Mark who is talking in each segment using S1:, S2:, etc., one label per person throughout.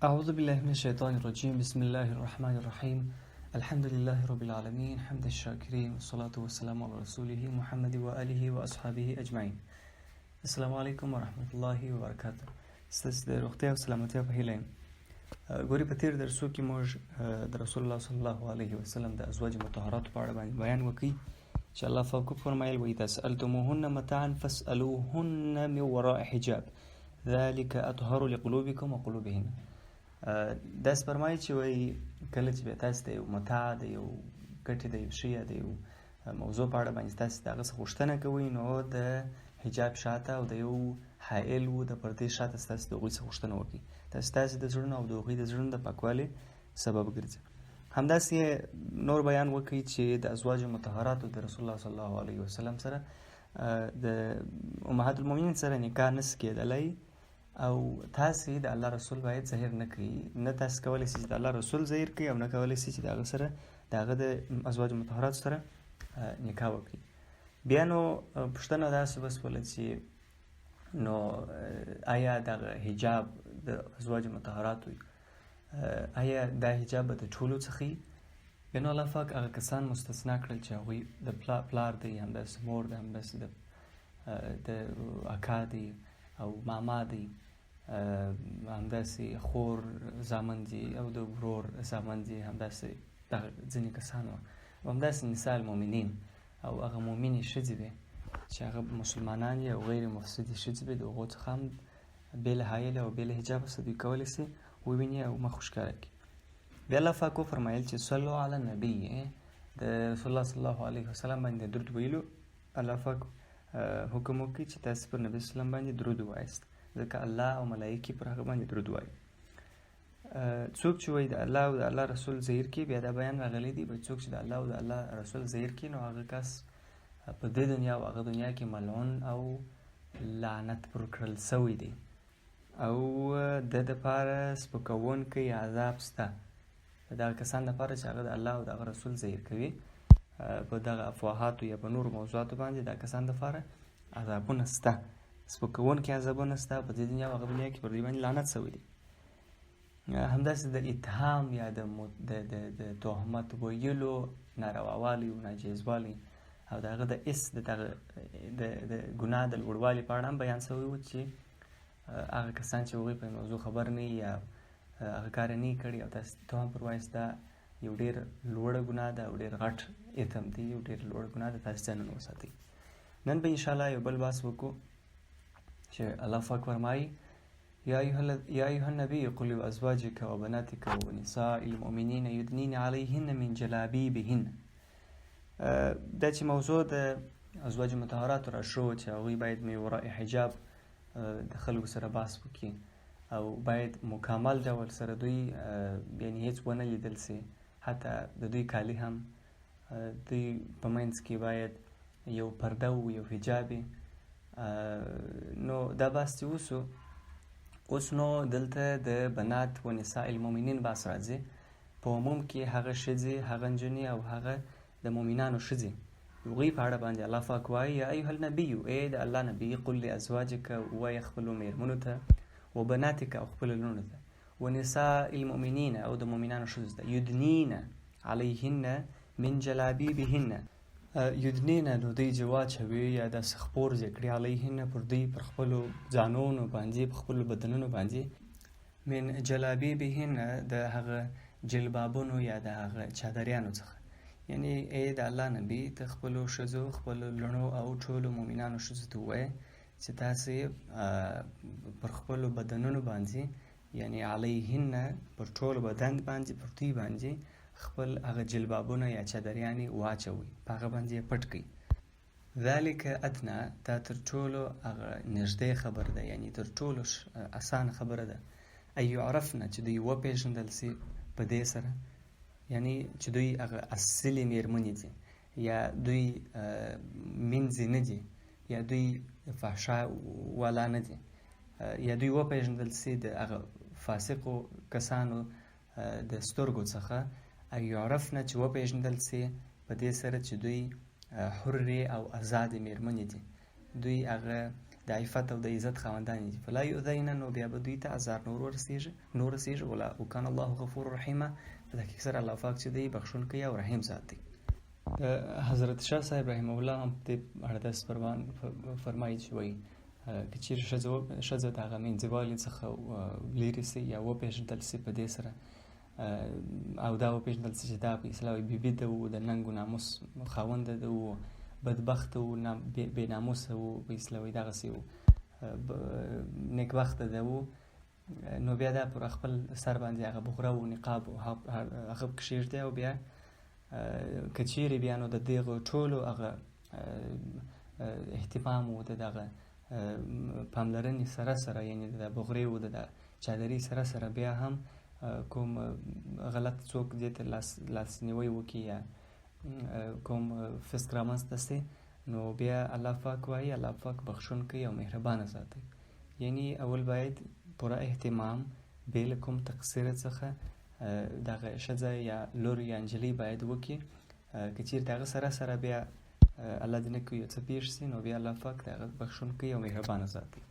S1: أعوذ بالله من الشيطان الرجيم. بسم الله الرحمن الرحيم. الحمد لله رب العالمين، حمد الشاكرين، والصلاة والسلام على رسوله محمد وآله وأصحابه أجمعين. السلام علیکم ورحمت الله وبرکاته. ستاسو د روغتیا او سلامتیا په هیله یم. ګوري، په تیر درسو کې موږ د رسول الله صلی الله علیه وسلم د ازواج مطهرات په اړه باندې بیان وکړي چې الله پاک وفرمایل: واذا سالتموهن متاعا فاسالوهن من وراء حجاب ذلك اطهر لقلوبكم وقلوبهن. داس فرمایي چې وایي کله چې بیا تاسو د یو متاع، د یو ګټې، د یو شي یا د یو موضوع په اړه باندې تاسو د هغه څخه غوښتنه کوئ، نو د حجاب شاته او د یو حائل و د پردې شاته ستاسو د هغوی څخه غوښتنه وکړي، تاسو ستاسو د زړونو او د هغوی د زړونو د پاکوالي سبب ګرځي. همداسې نور بیان وکړي چې د ازواج مطهراتو د رسول الله صلی الله علیه وسلم سره، د امهات المؤمنین سره نکاح نس کېدلی او تاسو د الله رسول باید ظاهر نه کړئ. نه تاسو کولی شئ چې د الله رسول ظاهر کړئ او نه کولی شئ چې د هغه سره، د هغه د ازواج مطهراتو سره نکاح وکړئ. بیا نو پوښتنه داسې وسوله چې نو آیا دغه حجاب د ازواج مطهراتو، آیا دا حجاب به د ټولو څخه وي؟ بیا نو الله پاک هغه کسان مستثنا کړل چې هغوی د پلار دی، همداسې مور دی، همداسې د اکا دی او ماما دی، همداسې خور زامن دي او د ورور زامن دي، همداسې دغه ځینې کسان وه، او همداسې نساء المؤمنین او هغه مؤمنې ښځې وې چې هغه مسلمانان دي او غیر مفسدې ښځې وې، د هغو څخه هم بې له حایل او بې له حجابه څخه دوی کولی سي وویني او مخ ښکاره کړي. بیا الله پاک وفرمایل چې صلو علی النبي، د رسول الله صلی الله علیه وسلم باندې درود ویلو الله پاک حکم وکړي چې تاسو پر نبي سلام باندې درود ووایاست، ځکه الله او ملایکې پر هغه باندې درود وایي. څوک چې وایي د الله او د الله رسول ظهیر کې، بیا دا بیان راغلی دی، څوک چې د الله او د الله رسول ظهیر کې، نو هغه کس په دې دنیا او هغه دنیا کې ملعون او لعنت پر کړل سوی دی او د دپاره سپکوونکی عذاب سته. د دغه کسان دپاره چې هغه د الله او د هغه رسول ظهیر کوي په دغه افواهاتو یا په نورو موضوعاتو باندې، دا کسان دپاره عذابونه سته، سپکوونکي عذابونه سته په دې دنیا او هغه دنیا کې، پر دوی باندې لعنت سوی دی. همداسې د اتهام یا د د تهمت ویلو نارواوالی او ناجیزوالی او د هغه د اس د دغه د ګناه د لوړوالي په اړه هم بیان سوی و چې هغه کسان چې هغوی په موضوع خبر نه یا هغه کار نه کړي او تاسو تهم پر وایاست، دا یو ډېر لوړه ګناه ده او ډېر غټ اثم دی، یو ډېر لوړ ګناه ده، تاسو ځانونه وساتئ. نن به انشاءالله یو بل بحث وکړو چې الله پاک فرمایي: يا أيها النبي قل لأزواجك وبناتك ونساء المؤمنين يدنين عليهن من جلابيبهن. دا چې موضوع د ازواج مطهرات را شو چې هغوی باید من وراء حجاب د خلکو سره بحث وکړي او باید مکمل ډول سره دوی یعنی هیڅ ونه لیدل سي، حتی د دوی کالي هم، دوی په منځ کې باید یو پرده و یو حجاب. نو دا بحث چې وسو، اوس نو دلته د بنات و نساء المؤمنین بحث راځي. په عموم کې هغه ښځې، هغه نجونې او هغه د مؤمنانو ښځې، هغوی په اړه باندې الله پاک وایي: یا ایها النبي، ای د الله نبي، قل لازواجک، ووایه خپلو میرمنو ته، و بناتک، او خپلو لوڼو ته، و نساء المؤمنین، او د مؤمنانو ښځو ته، یدنین علیهن من جلابیبهن. یدنین نو دوی چې واچوي یا داسې خپور یې کړي، علیهن پر دوی، پر خپلو ځانونو باندې، په خپلو بدنونو باندې، من جلابیبهن د هغه جلبابونو یا د هغه چادریانو څخه. یعنی ای د الله نبي، ته خپلو ښځو، خپلو لوڼو او ټولو مؤمنانو ښځو ته ووایه چې تاسې پر خپلو بدنونو باندې، یعنی علیهن پر ټولو بدن باندې، پر دوی باندې خپل هغه جلبابونه یا چادریانې واچوئ، په هغه باندې یې پټ کړئ. ذلک ادنی، دا تر ټولو هغه نږدې خبره ده، یعنی تر ټولو اسانه خبره ده، ان یعرفن، چې دوی وپېژندل سي په دې سره، یعنی چې دوی هغه اصلي میرمنې دي یا دوی مینځې نه دي یا دوی فحشا والا نه دي، یا دوی وپېژندل سي د هغه فاسقو کسانو د سترګو څخه، ان یعرفن چې وپېژندل سي په دې سره چې دوی حرې او ازادې میرمنې دي، دوی هغه د د عفت او د عزت خاوندان دي. فلا یؤذین، نو بیا به دوی ته ازار نور ورسیږي نور رسیږي. ولا وکان الله غفور رحیمه، په تحقیق سره الله پاک چې دی بخښونکی او رحیم ذات دی. حضرت شاه صاحب رحمه الله هم په دې اړه داسې فرمان فرمایي چې وایي که چیرې ښځه د هغه مینځوالي څخه لیرې سي یا وپېژندل سي په دې سره او دا وپېژندل سي چې دا په اصطلاح بي بي ده و د ننګ و ناموس خاونده ده و بدبخته و بې ناموسه و په اصطلاح دغسې و نیکبخته ده و، نو بیا دا پر خپل سر باندې هغه بغره او نقاب او هغه کښېږدي او بیا که چیرې بیا نو د دغو ټولو هغه اهتمام و د دغه پاملرنې سره سره، یعنې د بغرې و د چادري سره سره بیا هم کوم غلط څوک دې ته لاسنیوی وکړي یا کوم فسق رامنځته سي، نو بیا الله پاک وایي الله پاک بخښونکی او مهربانه ذات دی. یعنی اول باید پوره اهتمام بې له کوم تقصیر څخه دغه ښځه یا لور یا نجلۍ باید وکړي. که چیرې د هغه سره سره بیا الله دې نه کړي یو څه پېښ سي، نو بیا الله پاک د هغه بخښونکی او مهربانه ذات دی.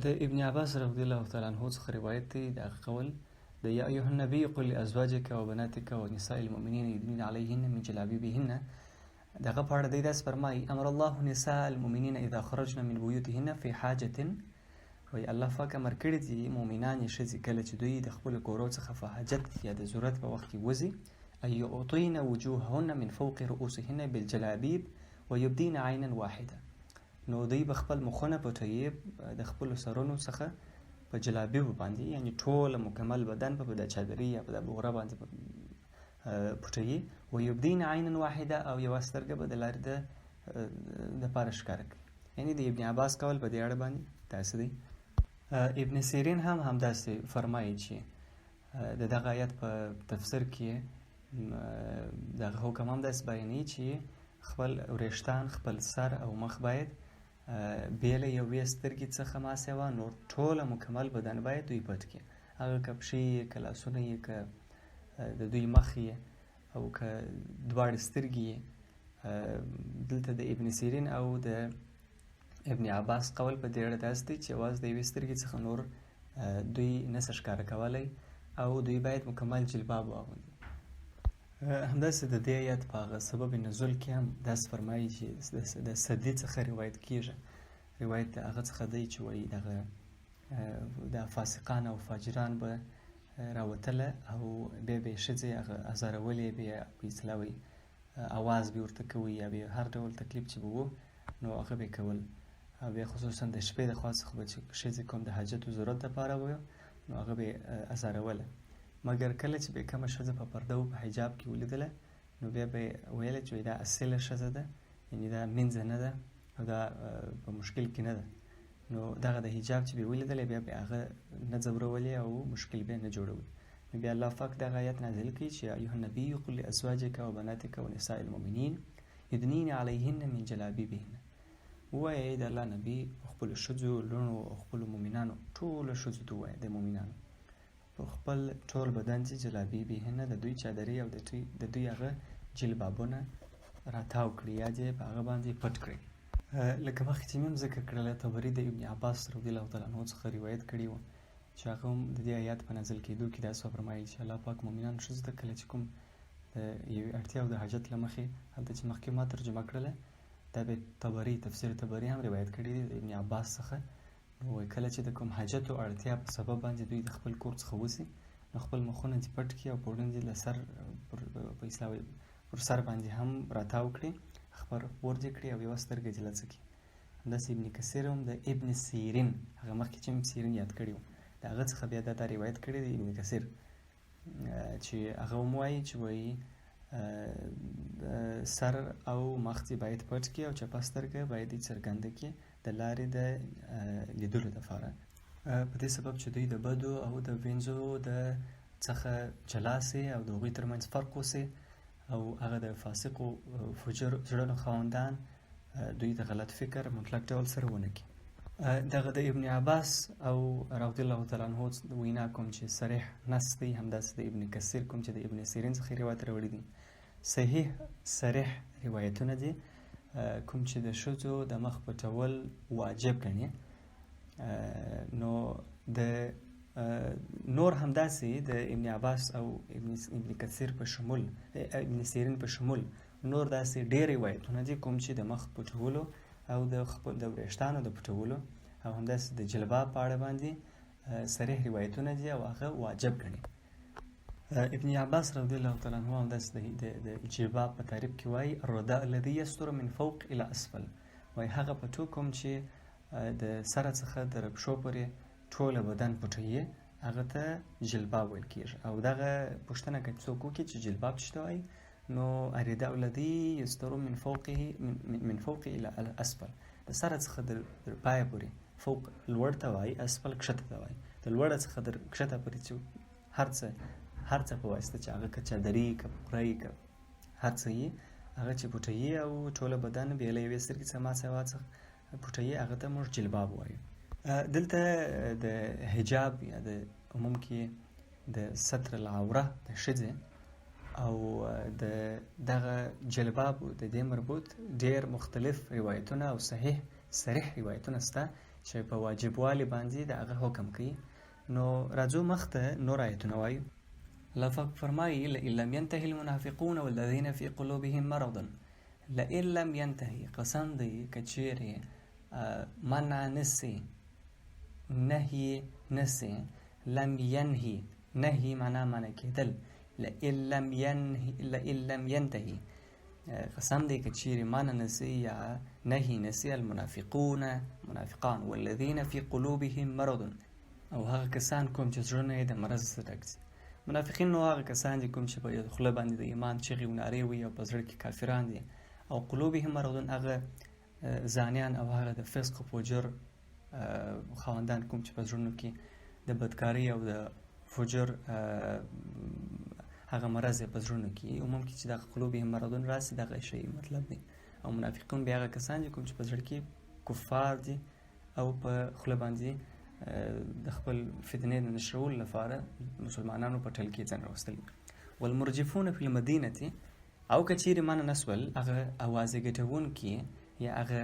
S1: د ابن عباس رضی الله تعالی عنه څخه روایت دی د هغه قول د یا ایها النبی قل لازواجک وبناتک ونساء المؤمنین یدنین علیهن من جلابیبهن، دغه په اړه دی داسې فرمایي: امر الله نساء المؤمنین اذا خرجن من بیوتهن فی حاجة، وایي الله پاک امر کړي دي مؤمنانې ښځې کله چې دوی د خپلو کورو څخه په حاجت یا د ضرورت په وخت کې وځي، ان یعطین وجوههن من فوق رؤوسهن بالجلابیب ویبدین عینا واحده، نو دوی به خپل مخونه پټوي د خپلو سرونو څخه په جلابیبو باندې، یعنی ټوله مکمل بدن په د چادري یا په د بغره باندې پټوي، ویبدین عینا واحده، او یوه سترګه به د لارې د پاره ښکاره کوي. یعنی د ابن عباس قول په دې اړه باندې داسې دی. ابن سیرین هم همداسې فرمایي چې د دغه آیت په تفسیر کې دغه حکم هم داسې بیانوي چې خپل وریښتان، خپل سر او مخ باید بې له یوې سترګې څخه ما سوا نور ټوله مکمل بدن باید دوی پټ کړي، هغه که پښې یې، که لاسونه یې، که د دوی مخ یې او که دواړې سترګې یې. دلته د ابن سیرین او د ابن عباس قول په دې اړه داسې دی چې یوازې د یوې سترګې څخه نور دوی نه څه ښکاره کولی او دوی باید مکمل جلباب واغوندي. همداسې د دې آیت په هغه سبب نزول کې هم داسې فرمایي چې د صدي څخه روایت کیږي، روایت د هغه څخه دی چې وایي دغه د فاسقان او فاجران به راوتله او بیا به یې ښځې هغه ازارولې، بیا په اصطلاح وایي اواز به ورته کوي یا به هر ډول تکلیف چې به و نو هغه به کول، او بیا خصوصا د شپې د خوا څخه به چې ښځې کوم د حاجت و ضرورت دپاره وه نو هغه به ازاروله. مګر کله چې به کومه ښځه په پرده او په حجاب کې ولیدله نو بیا به یې ویله چې دا اصیله ښځه ده، یعنې دا مینځه نه ده او دا په مشکل کې نه ده، نو دغه د حجاب چې به یې ولیدله بیا به هغه نه ځورولې او مشکل به یې نه جوړوي. نو بیا الله پاک دغه آیت نازل کړي چې ایها النبی قل لازواجک وبناتک ونساء المؤمنین یدنین علیهن من جلابیبهن، ووایه ای د الله نبی خپلو ښځو، لوڼو او خپلو مؤمنانو، ټولو ښځو ته ووایه د مؤمنانو په خپل ټول بدن چې جلابیبهن د دوی چادري او د دوی هغه جلبابونه راتاو کړي یا دې په هغه باندې پټ کړي. لکه مخکې چې مې هم ذکر کړله، طبري د ابن عباس رضی الله تعالی عنه څخه روایت کړی و چې هغه هم د دې آیات په نازل کېدو کې داسې وفرمایل چې الله پاک مؤمنانو ښځو ته کله چې کوم د یوې اړتیا او د حاجت له مخې هلته چې مخکې ما ترجمه کړله، دا به طبري تفسیر طبري هم روایت کړی دی د ابن عباس څخه، نو وایي کله چې د کوم حاجت او اړتیا په سبب باندې دوی د خپل کور څخه وځي نو خپل مخونه دې پټ کړي او پوړن دې له سر په اصطلاح پر سر باندې هم راتاو کړي، خبر خپور دې کړي او یوه سترګه دې لڅه کړي. همداسې ابن کثیر هم د ابن سیرین هغه مخکې چې ابن سیرین یاد کړی و د هغه څخه بیا دا روایت کړی دی ابن کثیر چې هغه هم وایي چې وایي سر او مخ دې باید پټ کړي او چپه سترګه باید دې څرګنده کړي د لارې د لیدلو دپاره، په دې سبب چې دوی د بدو او د وینځو د څخه جلا سي او د هغوی ترمنځ فرق وسي او هغه د فاسقو فجر زړونو خاوندان دوی د غلط فکر مطلق ډول سره ونه کړي. دغه د ابن عباس او رضی الله تعالی عنه وینا کوم چې صریح نص دی، همداسې د ابن کثیر کوم چې د ابن سیرین څخه روایت راوړي دي، صحیح صریح روایتونه دي. کوم چې د ښځو د مخ پټول واجب ګڼي. نو د نور همداسې د ابن عباس او ابن کثیر په شمول، ابن سیرین په شمول نور داسې ډېر روایتونه دي کوم چې د مخ پټولو او د خپل د وریښتانو د پټولو او همداسې د جلباب په اړه باندې صریح روایتونه دي او هغه واجب ګڼي. ابن عباس رضی الله تعالی عنه همداسې د جلباب په تعریف کې وایي: الرداء الذي يستر من فوق الى اسفل، وایي هغه پټو کوم چې د سره څخه تر پښو پورې ټوله بدن پټوي هغه ته جلباب ویل کېږي. او دغه پوښتنه که څوک وکړي چې جلباب څه ته وایي، نو الرداء الذي يستر من فوقه من فوق الى اسفل، د سره څخه تر پایه پورې، فوق لوړ ته وایي، اسفل کښته ته وایي، د لوړه څخه تر کښته پورې چې هر څه په واسطه چې هغه که چادري که پوری که هر څه یي هغه چې پټوي او ټوله بدن بې له یوې سترګې څخه ما سوا څخه پټوي هغه ته موږ جلباب وایو. دلته د حجاب یا د عموم کې د ستر العوره د ښځې او د دغه جلباب د دې مربوط ډېر مختلف روایتونه او صحیح صریح روایتونه سته چې په واجبوالي باندې د هغه حکم کوي. نو راځو مخته نور آیتونه وایو. الله پاک فرمایي: لئن لم ينتهي المنافقون والذین فی قلوبهم مرض. لئن لم ينتهي، قسم دی که چیرې منع نسي، نهي نسي، لم ينهي، نهي معنا منع کېدل، لئن لم ينهي، لئن لم ينتهي، قسم دی که چیرې منع نسي یا نهي نسي المنافقون منافقان والذین فی قلوبهم مرض، او هغه کسان کوم چې زړونه یې د مرض څخه ډک دي. منافقین نو هغه کسان دي کوم چې په خوله باندې د ایمان چغې او نارې وي او په زړه کې کافران دي، او قلوبهم مرض هغه زانیان او هغه د فسق او فجر خاوندان کوم چې په زړونو کې د بدکارۍ او د فجر هغه مرض یې په زړونو کې عموم کې چې دغه قلوبهم مرض راسي دغه شی مطلب دی. او منافقون بیا هغه کسان دي کوم چې په زړه کې کفار دي او په خوله باندې د خپل فتنې د نشرولو لپاره مسلمانانو په ټل کې ځان راوستلي. والمرجفون فی المدینة، او که چیرې منع نه سول هغه اوازې ګټوونکي یا هغه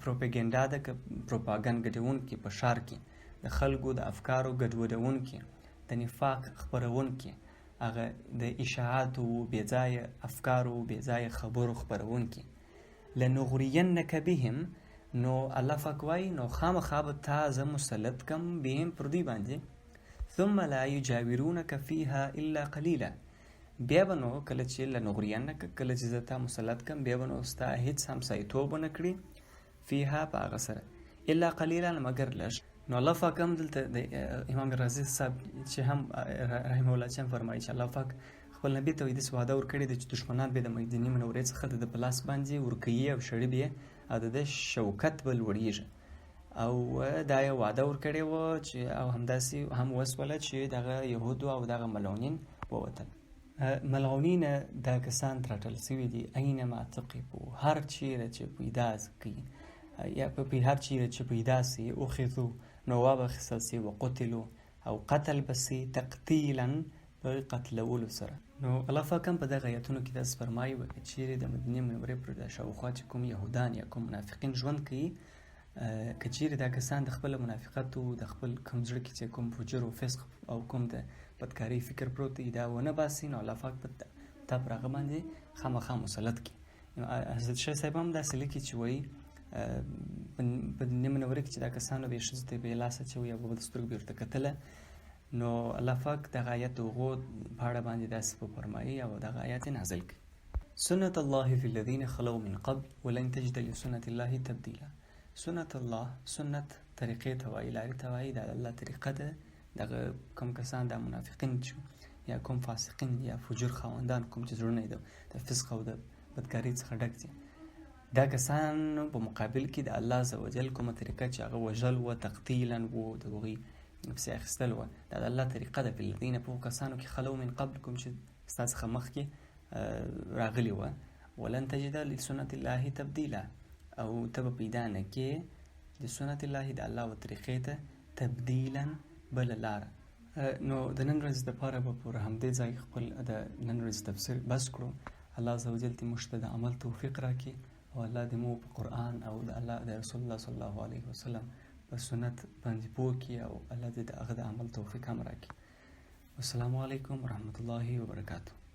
S1: پروپاګنډا ده که پروپاګند ګټوونکي په ښار کې د خلکو د افکارو ګډوډوونکي، د نفاق خپروونکي، هغه د اشاعاتو بېځایه افکارو بېځایه خبرو خپروونکي، لنغرینک بهم، نو الله پاک وایي نو خامخا به تا زه مسلط کم بهم پر دوی باندې، ثم لا یجاورونک فیها الا قلیلا، بیا به نو کله چې لنغرینک، کله چې زه تا مسلط کم بیا به نو ستا هیڅ همسایتوب ونه کړي فیها په هغه سره الا قلیلا مګر لږ. نو الله پاک هم دلته د امام رازي صاحب چې هم رحمه الله چې هم فرمایي چې الله پاک خپل نبي ته داسې وعده ورکړې ده چې دښمنان به د مدینې منورې څخه د ده په لاس باندې ورکوي او شړي به یې او د ده شوکت به لوړېږي، او دا یې وعده ورکړې وه چې او همداسې هم وسوله چې دغه یهودو او دغه ملعونین ووتل. ملعونین دا کسان ترټل سوي دي اینما ثقفو، هر چیرې چې پیدا کوي یا په هر چیرې چې پیدا سي اخذو نو وابه اخیستل سي، وقتلو او قتل به سي تقتیلا په قتلولو سره. نو الله پاک هم په دغه آیتونو کې داسې فرمایي که چیرې د مدینې منورې پر د شاوخوا چې کوم یهودان یا کوم منافقین ژوند کوي، که چیرې دا کسان د خپل منافقت او د خپل کوم زړه کې چې کوم فجر او فسق او کوم د بدکارۍ فکر پروت دی دا ونه باسي، نو الله پاک به تا پر هغه باندې خامخا مسلط کړي. حضرت شیخ صاحب هم داسې لیکي چې وایي په مدینې منورې کې چې دا کسانو به یې ښځو ته به یې لاس اچوي او به د سترګو به یې ورته کتله، نو الله پاک دغه آیت د هغو په اړه باندې داسې وفرمایي او دغه آیت یې نازل کړي: سنة الله في الذين خلوا من قبل ولن تجد لسنة الله تبدیلا. سنت الله، سنت طریقې ته وایي، لارې ته وایي، دا د الله طریقه ده. دغه کوم کسان دا منافقین چې یا کوم فاسقین یا فجور خاوندان کوم چې زړونه یې د فسق او د بدکارۍ څخه ډک دي، دا کسان په مقابل کې د الله عز وجل کومه طریقه چې هغه وژل وه، تقتیلا وو، د هغوی پسې اخیستل وه، دا د الله طریقه ده. په الذین په هغو کسانو کې خلو من قبل کوم چې ستا څخه مخکې راغلي وه، ولن تجد لسنة الله تبدیلا، او ته به پیدا نه کړې د سنت الله د الله و طریقې ته تبدیلا بله لاره. نو د نن ورځې دپاره به پر همدې ځای خپل د نن ورځې تفسیر بس کړو. الله عز وجل دې موږ ته د عمل توفیق راکړي. او الله دې مو په قرآن او د الله د رسول الله صلی الله علیه وسلم په سنت باندې پوه کړي او الله دې د هغه د عمل توفیق هم راکړي. والسلام علیکم ورحمت الله وبرکاته.